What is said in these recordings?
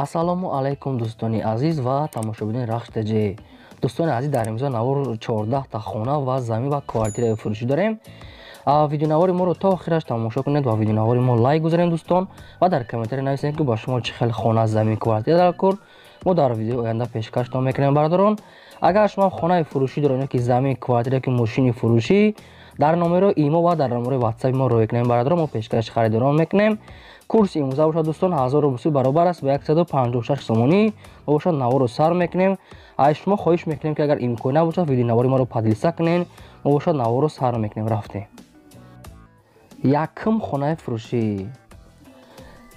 Ассалому алайкум дӯстони азиз ва тамошобинони Рахш ТЖ. Дӯстони азиз, дар имрӯза навор 14 та хона ва замин ва квартираи фурӯшӣ дорем. Видеонавори моро то охираш тамошо кунед ва видеонавори мо лайк гузоред дӯстон ва дар комментария нависед, ки ба шумо чӣ хел хона, замин, квартира дар кор. Мо дар видеои оянда пешкаштон мекунем бародарон. Агар шумо хонаи фурӯшӣ доред ё ки замин, квартира ки мошини фурӯшӣ, дар номерои имо ва дар номерои ватсапи мо рӯй кунем бародарон, мо пешкаши харидорон мекунем. Курси имрӯза бошад дӯстон 1000 рубл баробар аст ба 156 сомонӣ. Мо бошад наворро сар мекунем. Аз шумо хоҳиш мекунем, ки агар имкон набошад, видеонавори моро поделиться кунед. Мо бошад наворро сар мекунем. Рафтем. Якум хонаи фурӯшӣ.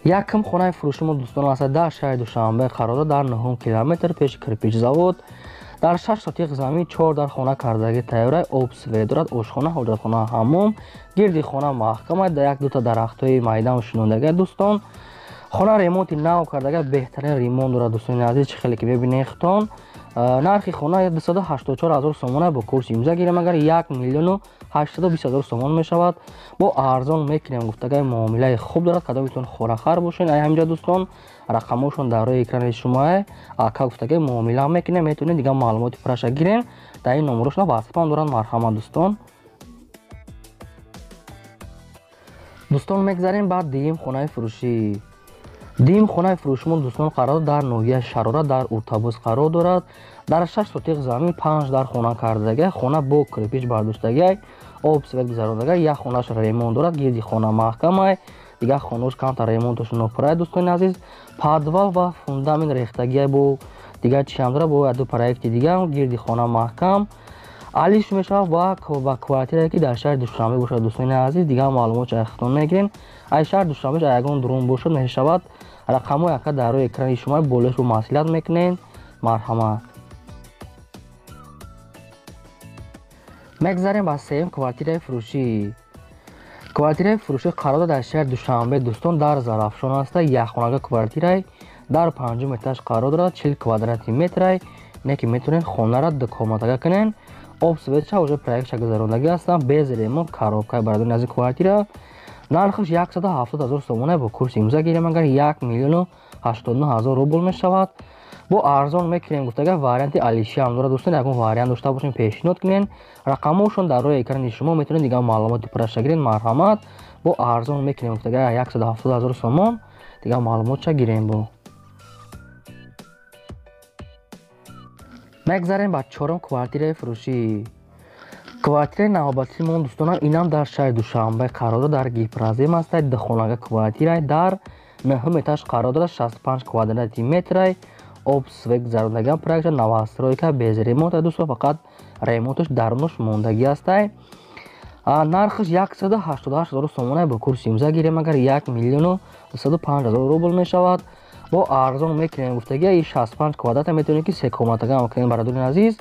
Якум хонаи фурӯшӣ мо дӯстон аст дар шаҳри Душанбе қарор дорад, дар 9 километр пеши кирпич завод. Дар 6 сотиқ замин 4 дар хона кардагӣ тайёра, об свет дорад, ошхона, ҳоҷатхона, ҳаммом, гирди хона маҳкама, дар як дута дарахтҳои майдан шинондага дӯстон. Хона ремонти нав кардага, беҳтарин ремонт дорад дӯстони азиз, чӣ хеле ки мебинед худтон. Нархи хона 284 ҳазор сомона бо курси имза гирем, агар 1 миллиону 820 ҳазор сомон мешавад. Бо арзон мекунем гуфтагай, муомилаи хуб дорад, кадомитон хорахар бошед. Ай ҳаминҷа дӯстон рақамҳошон дар рӯи экрани шумоа, ака гуфтагай муомила мекунем, метавонед дигар маълумоти пурраша гирем. Дар ин номерошона ватсапам доранд, марҳамат дӯстон. Дӯстон мегзарем ба дуюм хонаи фурӯшӣ. Дуюм хонаи фурӯшимон дӯстон қарор дар ноҳияи Шарора, дар Уртабӯз қарор дорад. Дар 6 сотиқ замин 5 дар хона кардагай, хона бо кирпич бардоштагай, об свет гузарондагай, як хонаш ремонт дорад, гирди хона маҳкамай, дигар хонаош камтар ремонташ нопурай дӯстони азиз. Подвал ва фундамент рехтагиай, бо дигар чиам дорад, бо ду проекти дигар, гирди хона маҳкам. Алиш мешавад ва ба квартирае ки дар шаҳри Душанбе бошад дӯстони азиз. Дигар маълумот чайхтон мегирем. Ай шаҳри Душанбе ягон дурун бошад мешавад. Рақамҳои ака дар рӯи экрани шумо болояш бо маслиҳат мекунед. Марҳамат. Мегзарем ба сеюм квартираи фурӯшӣ. Квартираи фурӯшӣ қарор дорад дар шаҳри Душанбе дӯстон, дар Зарафшон аста, якхонага квартирай дар 5 этаж қарор дорад, 40 квадрати метрай, не ки метавонед хонара дукомнатага кунед. Об светша уже проектша гузарондагӣ ҳастанд, без ремонт, коробкаи бародарони азиз квартира. Нархаш 170 ҳазор сомона бо курси имза гирем, агар 1 миллиону 89 ҳазор рубл мешавад. Бо арзон мекунем гуфтага, варианти алиши ҳам дорад дӯстон, ягон вариант дошта бошем пешниҳод кунед. Рақамҳошон дар рӯи экрани шумо, метавонед дигар маълумоти пурраша гиред. Марҳамат. Бо арзон мекунем гуфтага, 170 ҳазор сомон, дигар маълумотша гирем. Бо мегзарем ба чорум квартираи фурӯшӣ. Квартираи навбатии мо дӯстонам инам дар шаҳри Душанбе қарор дорад, дар Гипрозем аст, духонага квартирай дар 9 этаж қарор дорад, 65 квадрати метрай, об свет гузарондагиам проекта, новостройка, без ремонта дӯстон, фақат ремонташ дарунаш мондагӣ астай. Нархаш 188 ҳазор сомона бо курси имза гирем, агар 1 миллиону 205 ҳазор рубл мешавад. Бо арзон мекунем гуфтагия, и 65 квадрата метавонед ки се комнатага ҳам кунем бародарони азиз.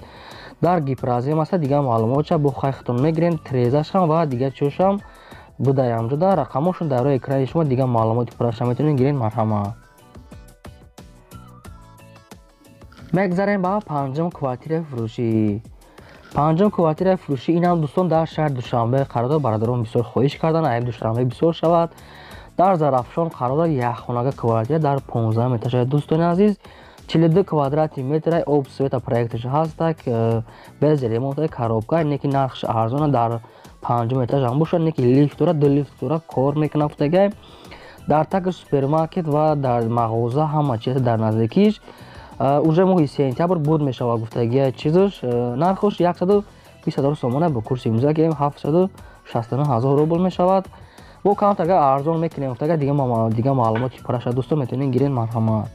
Дар Гипрозем аста, дигар маълумотша бо хайхтон мегирем, трезашам ва дигар чизошам будаям ҷуда. Рақамҳошон дар рӯи экрани шумо, дигар маълумоти пурраша метавонед гиред. Марҳамат. Мегзарем ба панҷум квартираи фурӯшӣ. Панҷум квартираи фурӯшӣ инам дӯстон дар шаҳри Душанбе қарор дорад. Бародарон бисёр хоҳиш карданд, айб Душанбе бисёр шавад. Дар Зарафшон қарор дорад, якхонага квартира дар 15 этаж дӯстони азиз, 42 квадрати метрай, об света проекташ ҳастак, без ремонта, коробка, не ки нархш арзона, дар 5 этаж ҳам бошад, не ки лифт дорад, ду лифт дорад, кор мекунад гуфтагай. Дар таги супермаркет ва дар мағоза ҳама чиз дар наздикиш. Уже моҳи сентябр буд мешавад гуфтагия чизаш. Нархаш 120 ҳазор сомона бо курси имза гирем, 769 ҳазор рубл мешавад. Бо камтар арзон мекунем гуфтага, дигар маълумоти пурраша дӯстон метавонед гиред. Марҳамат.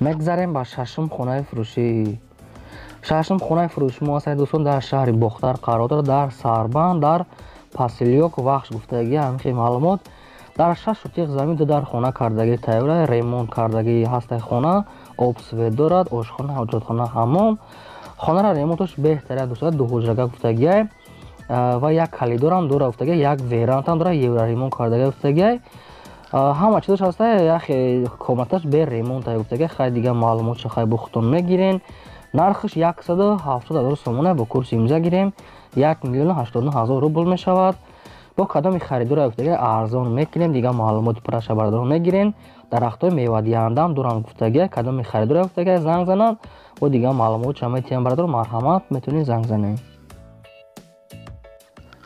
Мегзарем ба шашум хонаи фурӯшӣ. Шашум хонаи фурӯшӣ мо ҳастем дӯстон дар шаҳри Бохтар қарор дорад, дар Сарбанд, дар Пасилёк Вахш гуфтагӣ ҳамин маълумот. Дар 6 сотиқ замин ду дар хона кардагӣ тайёра, ремонт кардагӣ ҳастай хона, об свет дорад, ошхона, ҳоҷатхона, ҳаммом. Хонара ремонташ беҳтар дӯстон, ду ҳуҷрага гуфтагиай ва як калидорам дорад гуфтагиай, як верандам дорад, евро ремонт кардагӣ гуфтагиай. Ҳама чизаш ҳастай, як комнаташ бе ремонта гуфтагиай. Хай дигар маълумотша хай бо худтон мегирен. Нархаш 170 ҳазор сомона бо курси имза гирем, 1 миллиону 89 ҳазор рубл мешавад. Бо кадоми харидора гуфтага арзон мекунем, дигар маълумоти пурраша бародарон мегирен. Дарахтҳои мевадиҳандаам доранд гуфтага, кадоми харидора гуфтага занг зананд, бо дигар маълумотша метиҳам бародарон, марҳамат, метавонед занг занед.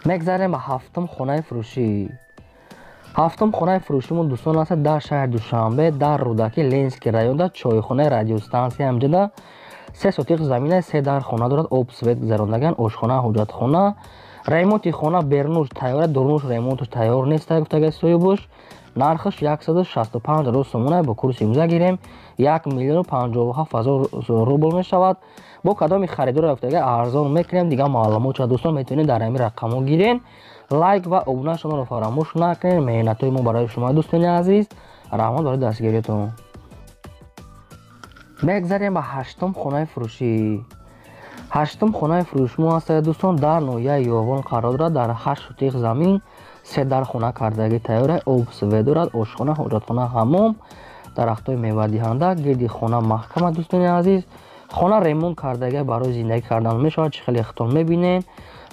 Мегзарем ба ҳафтум хонаи фурӯшӣ. Ҳафтум хонаи фурӯшимон дӯстон аст дар шаҳри Душанбе, дар Рӯдакӣ, Ленинский районда, чойхонаи радиостансия ҳамҷода. 3 сотиқ замина, 3 дар хона дорад, об свет гузарондаган, ошхона, ҳоҷатхона. Ремонти хона берунуш тайёр, дурунуш ремонтш тайёр нест гуфтага соҳибуш. Нархаш 165 ҳазор сомона, бо курси имза гирем 1 миллиону 57 ҳазор рубл мешавад. Бо кадоми харидора гуфтага арзон мекунем, дигар маълумотша дӯстон метавонед дар ҳамин рақамҳо гирен. Лайк ва обуна шуморо фаромӯш накунед. Меҳнатҳои мо барои шумо дӯстони азиз, раҳмат барои дастгириятон. Мегзарем ба ҳаштум хонаи фурӯшӣ. Ҳаштум хонаи фурӯши мо аст дӯстон дар ноҳияи Ёвон қарор дорад, дар 8 сотиқ замин, 3 дар хона кардагӣ тайёр, об свет дорад, ошхона, ҳоҷатхона, ҳаммом, дарахтҳои мевадиҳанда, гирди хона маҳкама дӯстони азиз. Хона ремонт кардагӣ барои зиндагӣ кардан мешавад, чӣ хеле хитон мебинед.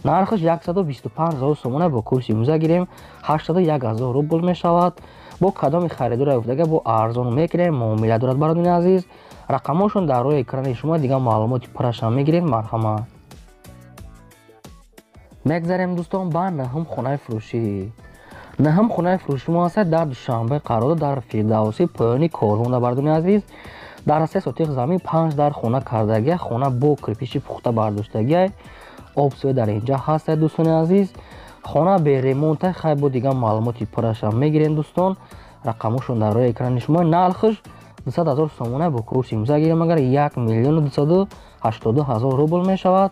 Нархаш 125 ҳазор сомона, бо курси имза гирем 801 ҳазор рубл мешавад. Бо кадоми харидора гуфтага бо арзон мекунем, муомила дорад бародарони азиз. Рақамҳошон дар рӯи экрани шумо, дигар маълумоти пуррашам мегиред, марҳамат. Мегзарем дӯстон ба наҳум хонаи фурӯшӣ. Наҳум хонаи фурӯши мо аст дар Душанбе қарор дорад, дар Фирдавсӣ, поёни корвонда бародарони азиз. Дар 3 сотиқ замин, 5 дар хона кардагия, хона бо кирпичи пухта бардоштагия, об свет дар инҷа ҳаст дӯстони азиз. Хона беремонта, хай бо дигар маълумоти пуррашам мегирем дӯстон. Рақамҳошон дар рӯи экрани шумо. Нархаш 200 ҳазор сомона, бо курси имза гирем агар 1 миллиону 282 ҳазор рубл мешавад.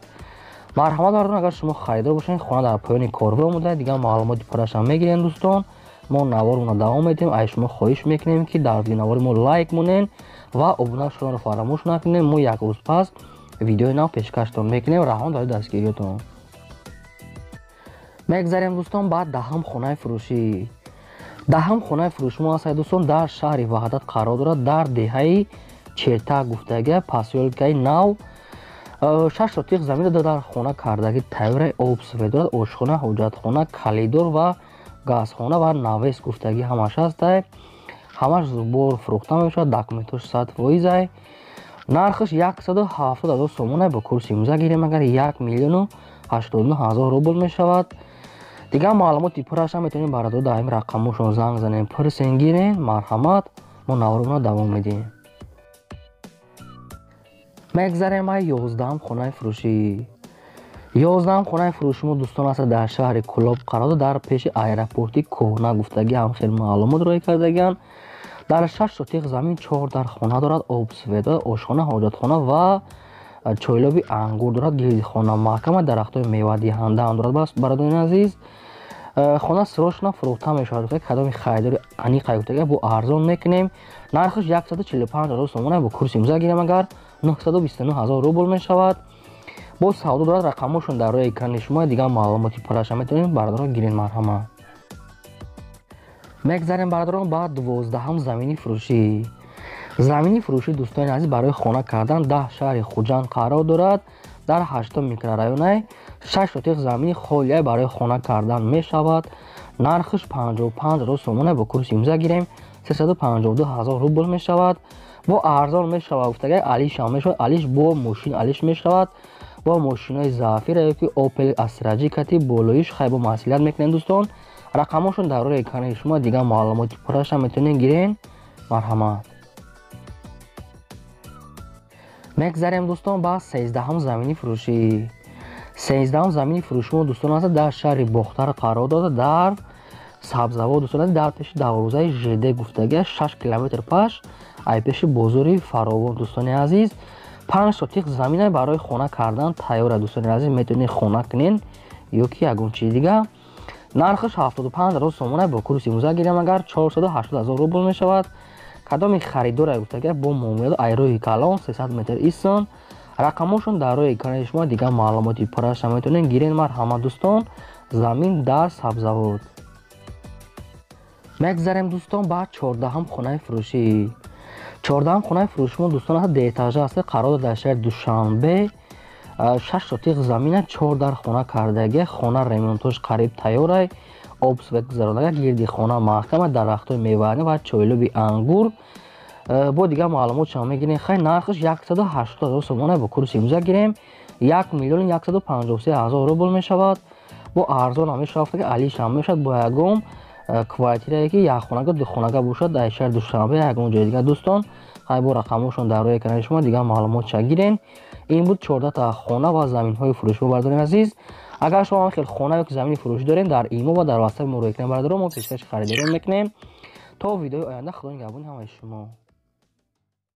Марҳамат бародарон, агар шумо харидор бошед, хона дар поёни корвон буда, дигар маълумоти пуррашам мегирем дӯстон. Мо наворона давом медиҳем. Ай шумо хоҳиш мекунем, ки дар навори мо лайк монед ва обуна шуданро фаромӯш накунед. Мо як рӯз пас видеои нав пешкаштон мекунем. Раҳмат барои дастгириятон. Мегзарем дӯстон ба даҳум хонаи фурӯшӣ. Даҳум хонаи фурӯши мо аст дӯстон дар шаҳри Ваҳдат қарор дорад, дар деҳаи Чертак гуфтага, посёлкаи нав. 6 сотиқ замин дар хона кардагӣ тайёр, об свет дорад, ошхона, ҳоҷатхона, калидор ва газхона ва навес гуфтагӣ ҳамаш ҳаст. Ҳамаш бор фурӯхта мешавад, документош 100%. Нархаш 170 ҳазор сомона, бо курси имза гирем агар 1 миллиону 89 ҳазор рубл мешавад. Дигар маълумоти пурраша метавонед бародарон дар ҳамин рақамҳошон занг занед, пурсен, гирен. Марҳамат, мо наворона давом медиҳем. Мегзарем ба 11-ум хонаи фурӯшӣ. 11-ум хонаи фурӯши мо дӯстон аст дар шаҳри Кӯлоб қарор дорад, дар пеши аэропорти кӯҳна гуфтагӣ ҳам хеле маълумот роҳӣ кардагианд. Дар 6 сотиқ замин, 4 дар хона дорад, об свет дорад, ошхона, ҳоҷатхона ва чойлоби ангур дорад, гирди хона маҳкама, дарахтҳои мевадиҳанда ҳам дорад бародарони азиз. Хона срочно фурӯхта мешавад, кадоми харидори аниқа гуфтага бо арзон мекунем. Нархаш 145 ҳазор сомона, бо курси имза гирем агар 929 ҳазор рубл мешавад. Бо савдо дорад, рақамҳошон дар рӯи экрани шумо, дигар маълумоти пурраша метавонед бародарон гирен, марҳамат. Мегзарем бародарон ба 12-ум замини фурӯшӣ. Замини фурӯшӣ дӯстони азиз барои хона кардан дар шаҳри Хуҷанд қарор дорад, дар 8 микрорайонай, 6 сотиқ замини холия барои хона кардан мешавад. Нархаш 55 ҳазор сомона, бо курси имза гирем 352 ҳазор рубл мешавад. Бо арзон мешавад гуфтага, алиш ҳам мешавад, алиш бо мошин алиш мешавад, бо мошинои Зафира ёки Опел Астраҷи кати болоиш, хай бо маслиҳат мекунем дӯстон. Рақамҳошон дар рӯи экрани шумо, дигар маълумоти пурраша метавонед гирен, марҳамат. Мегзарем дӯстон ба 13-ум замини фурӯшӣ. 13-ум замини фурӯши мо дӯстон аст дар шаҳри Бохтар қарор дорад, дар Сабзавод дӯстон, дар пеши дарвозаи ЖД гуфтага, 6 километр паш ай пеши бозори Фаровон дӯстони азиз. 5 сотиқ замина барои хона кардан тайёр аст дӯстони азиз, метавонед хона кунед ё ки ягон чизи дига. Нархаш 75 ҳазор сомона, бо курси имза гирем агар 480 ҳазор рубл мешавад. Кадоми харидора гуфтага бо муомила ай рӯи калон 300 метр исон. Рақамҳошон дар рӯи экрани шумо, дигар маълумоти пурраша метавонед гирен, марҳамат дӯстон. Замин дар Сабзавод. Мегзарем дӯстон ба 14-ум хонаи фурӯшӣ. 14-ум хонаи фурӯши мо дӯстон аст деэтажа аст, қарор дорад дар шаҳри Душанбе, 6 сотиқ замина, 4 дар хона кардагия, хона ремонтош қариб тайёр, Об свет гузаронага, гирди хона маҳкама, дарахтҳои меваани ва чойлуби ангур. Бо дигар маълумот шумо мегирем. Хай, нархаш 180 000 сомона, бо курси имрӯза гирем, 1 153 000 рубл мешавад. Бо арзон ҳам мешавад, ки алишам мешавад бо ягон квартирае, ки якхонага, духонага бошад дар шаҳри Душанбе, ягон ҷои дигар. Дӯстон, хай, бо рақамҳошон дар рӯи экрани шумо, дигар маълумотша гирен. Ин буд 14та хона ва заминҳои фурӯшӣ. Бародарони азиз, агар шумо ҳам хел хона ёки замини фурӯшӣ дорем, дар имо ва дар ватсапи мо рӯи экран, бародарон, мо пешкаши харидорон мекунем. То видеои оянда, Худо нигаҳбони ҳамаи шумо.